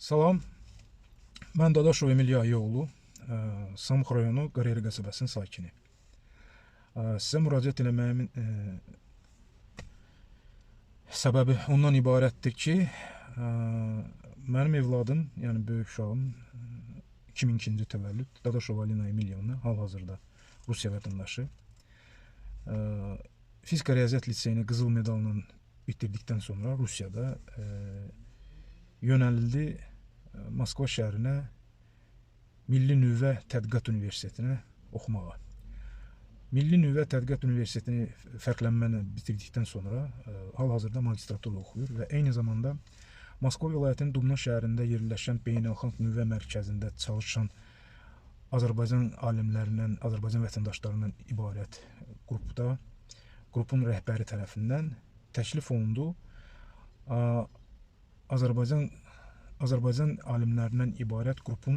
Salam, mən Dadaşov Emil Yahyaoğlu, Samux rayonu Qarayeri qəsəbəsinin sakini. Sizə müraciət eləməyimin səbəbi ondan ibarətdir ki, mənim evladım, yəni böyük uşağım, 2002-ci təvəllüd Dadaşov Alina Emilyevna, hal-hazırda Rusiya vətəndaşı, Fizika Riyaziyyat Liseyini qızıl medalla bitirdikdən sonra Rusiyada yönəlildi Moskva şəhərinə, Milli Nüvə Tədqiqat Universitetinə oxumağa. Milli Nüvə Tədqiqat Universitetini fərqlənmə bitirdikdən sonra hal-hazırda magistratura oxuyur və eyni zamanda Moskva vilayətinin Dubna şəhərində yerləşən Beynəlxalq Nüvə Mərkəzində çalışan Azərbaycan alimlərindən, Azərbaycan vətəndaşlarından ibarət qrupda, qrupun rəhbəri tərəfindən təklif olundu. Azərbaycan alimlərindən ibarət qrupun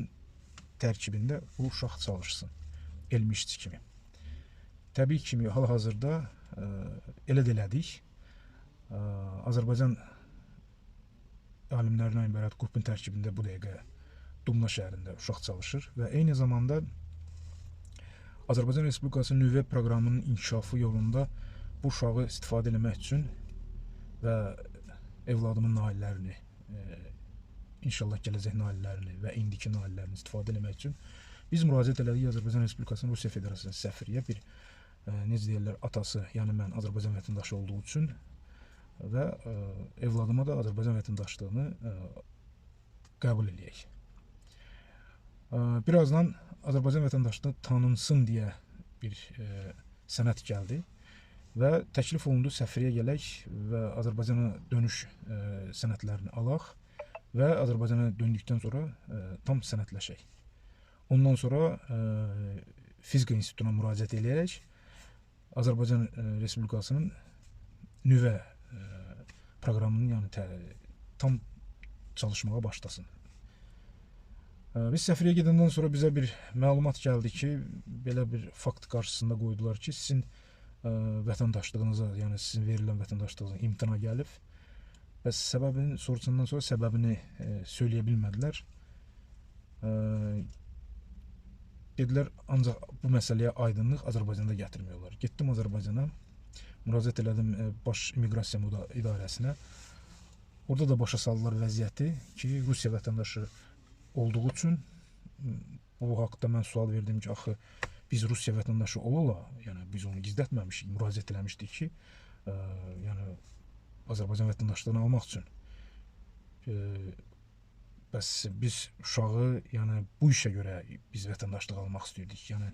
tərkibində bu uşaq çalışsın, elmi işçi kimi. Təbii ki, hal-hazırda elə də elədik. Azərbaycan alimlərindən ibarət qrupun tərkibində bu dəqiqə Dubna şəhərində uşaq çalışır və eyni zamanda Azərbaycan Respublikası nüvə proqramının inkişafı yolunda bu uşağı istifadə eləmək üçün və evladımın naillərini, inşallah gələcək naillərini və indiki naillərini istifadə eləmək üçün biz müraciət elədik Azərbaycan Respublikasının Rusiya Federasiyasının səfiriyə bir, necə deyirlər, atası, yəni mən Azərbaycan vətəndaşı olduğu üçün və evladıma da Azərbaycan vətəndaşlığını qəbul eləyək. Birazdan Azərbaycan vətəndaşlığı tanınsın deyə bir sənəd gəldi və təklif olundu səfiriyə gələk və Azərbaycana dönüş sənədlərini alaq və Azərbaycana döndükdən sonra tam sənədləşək. Ondan sonra Fizika İnstitutuna müraciət eləyərək Azərbaycan Respublikasının nüvə proqramının, yəni tam çalışmağa başlasın. Biz səfiriyə gedəndən sonra bizə bir məlumat gəldi ki, belə bir fakt qarşısında qoydular ki, sizin vətəndaşlığınıza, yəni sizin verilən vətəndaşlığınıza imtina gəlib. Bəs səbəbini soruşandan sonra səbəbini söyləyə bilmədilər. Dedilər, ancaq bu məsələyə aydınlıq Azərbaycanda gətirmək olar. Getdim Azərbaycana, müraciət elədim Baş İmmiqrasiya İdarəsinə. Orada da başa saldılar vəziyyəti ki, Rusiya vətəndaşı olduğu üçün bu haqda mən sual verdim ki, axı biz Rusiya vətəndaşı ola-ola, yəni biz onu gizlətməmişik, müraciət eləmişdik ki, yəni Azərbaycan vətəndaşlığını almaq üçün. Bəs biz uşağı, yəni bu işə görə biz vətəndaşlıq almaq istəyirdik. Yəni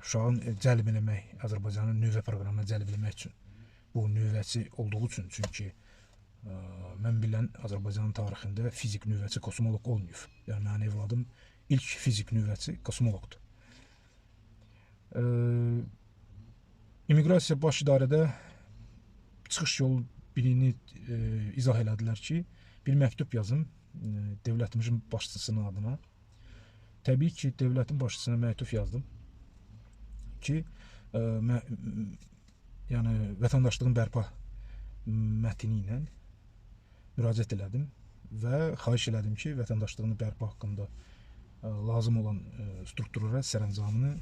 uşağın cəlb eləmək, Azərbaycanın nüvə proqramına cəlb eləmək üçün. Bu nüvəçi olduğu üçün, çünki mən bilən Azərbaycanın tarixində fizik nüvəçi kosmoloq olmayıb. Yəni mənim evladım ilk fizik nüvəçi kosmoloqdur. İmmiqrasiya Baş İdarədə çıxış yolu birini izah elədilər ki, bir məktub yazın dövlətimizin başçısının adına. Təbii ki, dövlətin başçısına məktub yazdım ki, yəni vətəndaşlığın bərpa mətni ilə müraciət elədim və xahiş elədim ki, vətəndaşlığını bərpa haqqında lazım olan strukturlara sərəncamını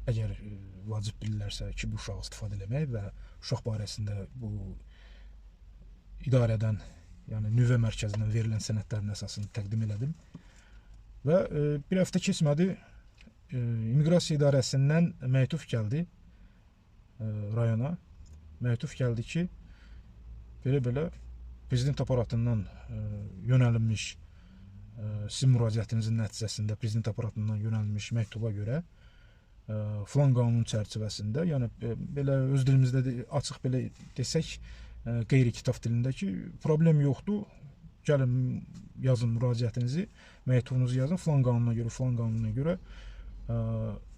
əgər vacib bilirlərsə ki, bu uşağı istifadə eləmək və uşaq barəsində bu idarədən, yəni nüvə mərkəzindən verilən sənədlərin əsasını təqdim elədim. Və bir həftə keçmədi, İmmiqrasiya İdarəsindən məktub gəldi rayona. Məktub gəldi ki, belə-belə Prezident aparatından yönəlinmiş, sizin müraciətinizin nəticəsində Prezident aparatından yönəlinmiş məktuba görə filan qanun çərçivəsində, yəni belə öz dilimizdə açıq belə desək, qeyri-kitab dilində ki, problem yoxdur, gəlin yazın müraciətinizi, məktubunuzu yazın, filan qanuna görə, filan qanuna görə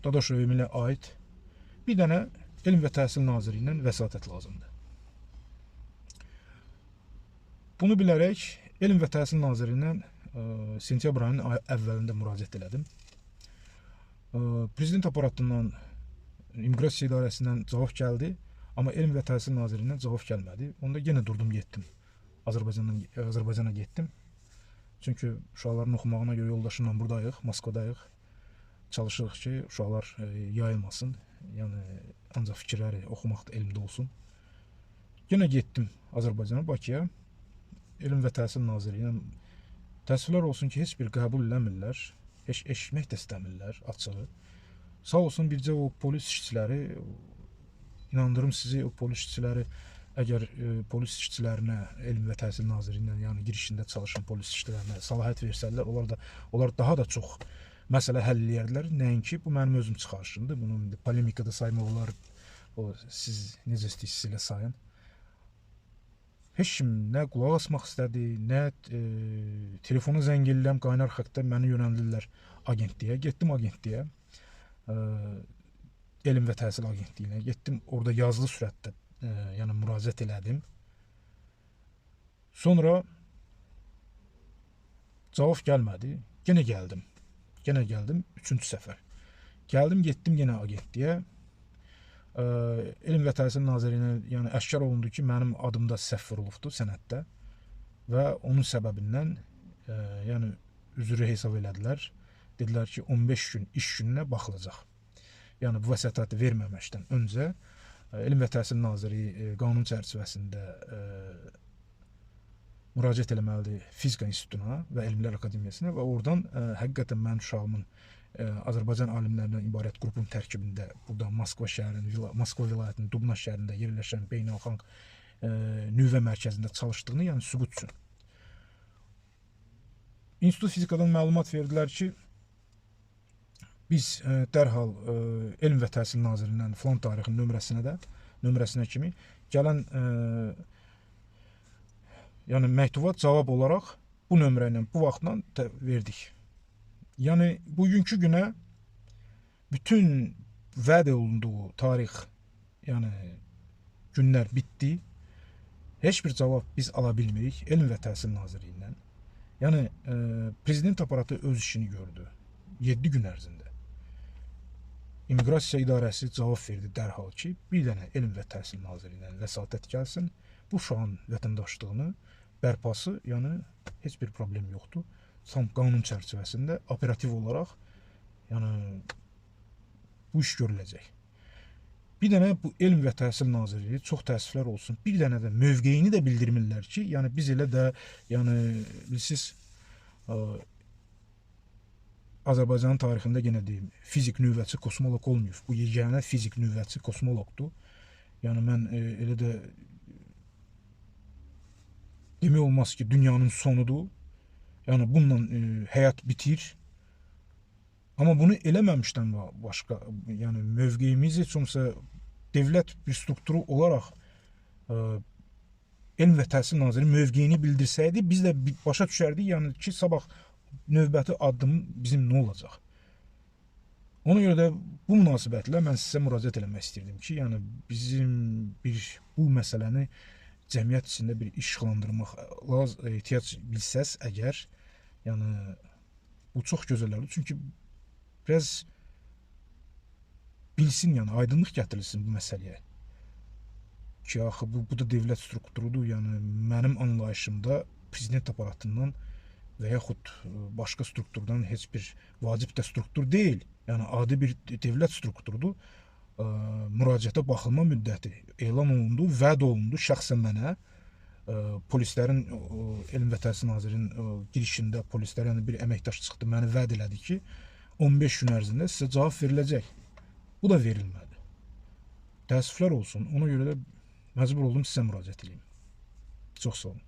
Dadaşov Emilə aid bir dənə Elm və Təhsil Nazirliyindən vəsatət lazımdır. Bunu bilərək Elm və Təhsil Nazirliyindən sentyabr ayının əvvəlində müraciət elədim. Prezident aparatından, İmmiqrasiya İdarəsindən cavab gəldi, amma Elm və Təhsil Nazirliyindən cavab gəlmədi. Onda yenə durdum, getdim. Azərbaycana getdim. Çünki uşaqların oxumağına görə yoldaşımla buradayıq, Moskvadayıq. Çalışırıq ki, uşaqlar yayılmasın. Yəni ancaq fikirləri oxumaq da elmdə olsun. Yenə getdim Azərbaycana, Bakıya. Elm və Təhsil Nazirliyinə. Təəssüflər olsun ki, heç bir qəbul eləmirlər. Heç eşitmək də istəmirlər açığı. Sağ olsun bircə o polis işçiləri, inandırım sizi, o polis işçiləri, əgər polis işçilərinə Elm və Təhsil Nazirliyinə, yəni girişində çalışan polis işçilərinə səlahiyyət versələr, onlar daha da çox məsələ həll eləyərdilər. Nəinki bu mənim özüm çıxarışımdır. Bunu indi polemikada saymaq olar. O siz necə istəyirsiniz elə sayın. Heç kim nə qulaq asmaq istədi, nə telefona zəng eləyirəm, qaynar xəttə məni yönəldirlər agentliyə. Getdim agentliyə, Elm və Təhsil Agentliyinə getdim. Orada yazılı sürətdə yəni müraciət elədim. Sonra cavab gəlmədi. Yenə gəldim. Yenə gəldim üçüncü səfər. Gəldim, getdim yenə agentliyə. Elm və Təhsil Nazirliyinə, yəni əşkar olundu ki, mənim adımda səhv vurulubdur sənəddə və onun səbəbindən yəni üzrü hesab elədilər. Dedilər ki, 15 gün iş gününə baxılacaq. Yəni bu vəsatəti verməməkdən öncə Elm və Təhsil Nazirliyi qanun çərçivəsində müraciət eləməlidir Fizika İnstitutuna və Elmlər Akademiyasına və oradan həqiqətən mənim uşağımın Azərbaycan alimlərindən ibarət qrupun tərkibində burada Moskva şəhərinin, Moskva vilayətinin Dubna şəhərində yerləşən beynəlxalq nüvə mərkəzində çalışdığını, yəni sübut üçün. İnstitut Fizikadan məlumat verdilər ki, biz dərhal Elm və Təhsil Nazirliyindən filan tarixin nömrəsinə kimi gələn yəni məktuba cavab olaraq bu nömrə ilə, bu vaxtla verdik. Yəni bugünkü günə bütün vəd olunduğu tarix, yəni günlər bitdi. Heç bir cavab biz ala bilmirik Elm və Təhsil Nazirliyindən. Yəni prezident aparatı öz işini gördü 7 gün ərzində. İmmiqrasiya idarəsi cavab verdi dərhal ki, bir dənə Elm və Təhsil Nazirliyindən vəsatət gəlsin. Bu uşağın vətəndaşlığını bərpası, yəni heç bir problem yoxdur. Tam qanun çərçivəsində operativ olaraq, yəni bu iş görüləcək. Bir dənə bu Elm və Təhsil Nazirliyi, çox təəssüflər olsun, bir dənə də mövqeyini də bildirmirlər ki, yəni biz elə də, yəni bilirsiniz, Azərbaycanın tarixində yenə deyim, fizik nüvəçi kosmoloq olmayıb. Bu yeganə fizik nüvəçi kosmoloqdur. Yəni mən elə də demək olmaz ki, dünyanın sonudur. Yəni bununla həyat bitir. Amma bunu eləməmişdən başqa, yəni mövqeyimiz heç olmasa dövlət bir strukturu olaraq Elm və Təhsil Naziri mövqeyini bildirsəydi, biz də başa düşərdik, yəni ki, sabah növbəti addım bizim nə olacaq? Ona görə də bu münasibətlə mən sizə müraciət eləmək istəyirdim ki, yəni bizim bir bu məsələni cəmiyyət içində bir işıqlandırmaq ehtiyac bilsəz əgər, yəni bu çox gözəl olur. Çünki biraz bilsin, yəni aydınlıq gətirilsin bu məsələyə. Ki axı bu da dövlət strukturudur. Yəni mənim anlayışımda prezident aparatından və yaxud başqa strukturdan heç bir vacib də struktur deyil. Yəni adi bir dövlət strukturudur. Müraciətə baxılma müddəti elan olundu, vəd olundu şəxsən mənə. Polislərin, Elm və Təhsil Nazirinin girişində polislər, yəni bir əməkdaş çıxdı, məni vəd elədi ki, 15 gün ərzində sizə cavab veriləcək. Bu da verilmədi. Təəssüflər olsun. Ona görə də məcbur oldum sizə müraciət edeyim. Çox sağ olun.